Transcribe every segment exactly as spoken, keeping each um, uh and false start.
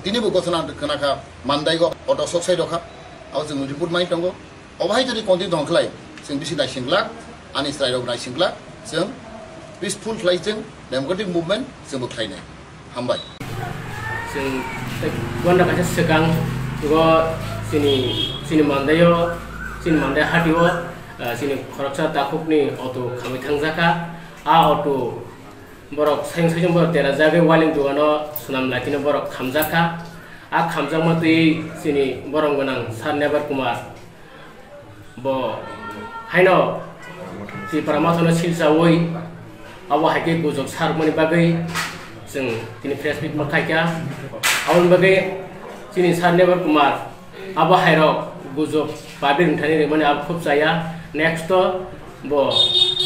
Tini bo gotona khna kha, Mandai go auto sok sai rokha, abo chwng report mai tongo. Obo hai jodi continue tong khlai, chwng bisi naising glak, ani chwrai rok naising glak, chwng peaceful khlai, chwng democratic movement chwng bo khlai nai. Hambai. Chwng tei gwanda kaisa swkang go chini, chini Mandai o, chini Mandai hati o, ah, chini khoroksa takhuk ni auto khamwi thang jakha. A auto borok sayung sayung borok tera jagwi wailing dugano swnam lai tino borok khamjakha. A khamjakma twi chini borom gwnang Sir Nebar Kumar bo haino Tipra Mothano silsawi abo hai khe gujok sarmani bagwi chwng tini press meet ma khaikha. Aboni bagwi chini Sir Nebar Kumar abo hairok gujok public wngthani rimani abo khub chaya. Next o bo,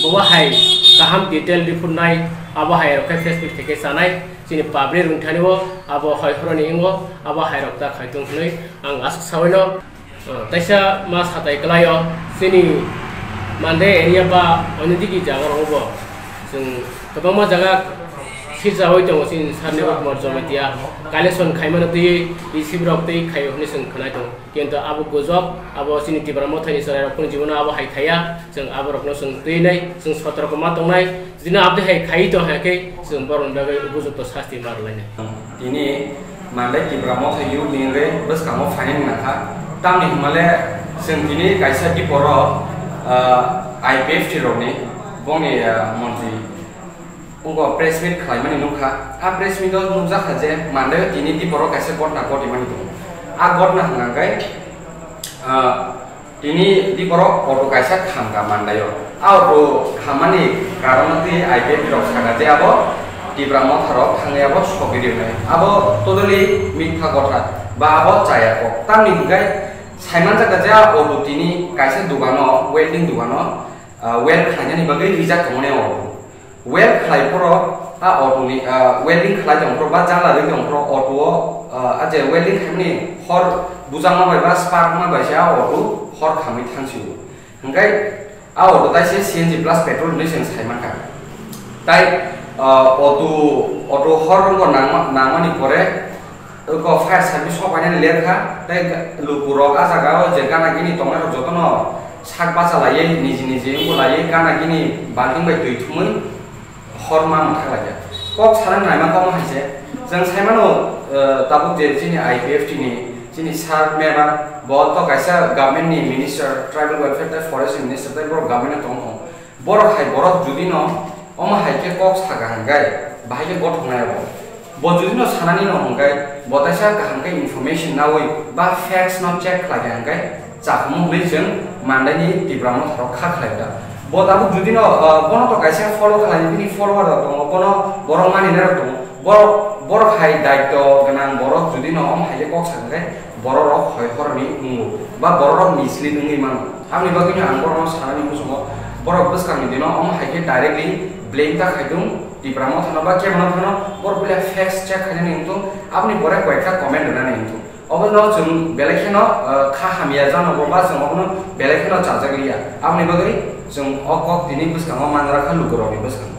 bo hai kaham detail report nai, abo hairok khe Facebook theke chanai, chini public wngthani o abo hoi horoni wngo, abo hairok ta khai tong hwnwi ang aswk sawi no. Taisa ma satai kwlai o, chini Mandai area ba onidigi jaga rogo bo chwng kwbangma jaga sirjawi tongo chini Sir Nebar Kumar Jamatia, collection khaimano twi E C B rok twi khaio hwnwi chwng khwnai tongo. Kintu abo gujok, abo chini Tipra Mothani chwrairok phano jibono abo hai khaiya, chwng aborokno chwng twi nai, chwng sotorko ma tongnai, jino aboni hai khaiwi tong hai khe chwng borokni bagwi upojukto sasti ma rwlainai. Tini Mandai Tipra Motha youth ni wngwi bwskango phainani nangkha. Tamni hwnmale chwng tini kaisa diporo, ah, I P F T rokni bongni, ah, montri wngkha press meet khlaimani nukha. A press meet o nukjakha je Mandai o tini diporo kaisa gotna gotimani tongo. A gotna hwnkha khe, ah, Tini di borok auto kaisa khamkha Mandai o. A auto khammani karon twi I P F T rok sakha je abo Tipra Motha rok thangwi abo sogwi rwnai. Abo totally mitha kotha ba abo chaya kok. Tamni hwnkhe saimanjakha je a auto tini kaisa dogano, welding dogano, ah, weld khlainani bagwi rijak tongmani auto. Weld khlai phoro a auto ni, ah, welding khlai tong phoro ba jala rwi tong phoro auto o, ah, a je welding khaimani hor bujakma bai ba spark ma bai se a auto hor khamwi thang si o. Hwnkhe a auto tai se C N G plus petrol hinwi chwng sai mankha. Tai, ah, auto, auto hor wngkha nangma-, nangmani pore Eko fire service rok painani ler kha, tei ga-, lukurok a jaga o je gana gini tongnai rok jotono sak bacha laiwi niji niji wngbo laiwi gana gini balting bai twi thumwi hor ma mwthang lai kha. Kok sana naima kok hai se, chwng sai mano, eh, tabuk je chini I P F T ni chini sir member bo to kaisa government ni minister, tribal welfare tei forest ni minister tei borok government ni tong tong. Borok hai borok judi no omo hai khe kok saka hwnkhe bahai khe gothok nai abo. Bo judi no sanani no hwnkhe bo taisa kaham khe information nawi ba facts no check khlai kha hwnkhe chakhumu hwnwi chwng Mandai ni Tipra Motha rok kha khlai kha. Bo tabuk judi no, ah, bono to kaisa follow khlai bini follower rok tongo, bono borok mani nai rok tongo. Borok, borok hai daityo gwnang borok judi no omo hai khe kok saka hwnkhe borok rok hoi horoni wngo ba borok rok mislead wngwi mano. Aboni bagwino ang borokno sanani muchungo, borok bwskangni dino omo hai khe directly blame ta khai tung Tipra Mothano ba kebono phano, borok bile facts check khainani wng tung, aboni pore koyekta comment rwnani wng tung. Obono chwng belai kheno, eh, kha hamya jano bo ba chwng obono belai kheno chajak liya. Aboni bagwi chwng o kok tini bwskango manra kha lukurokni bwskango.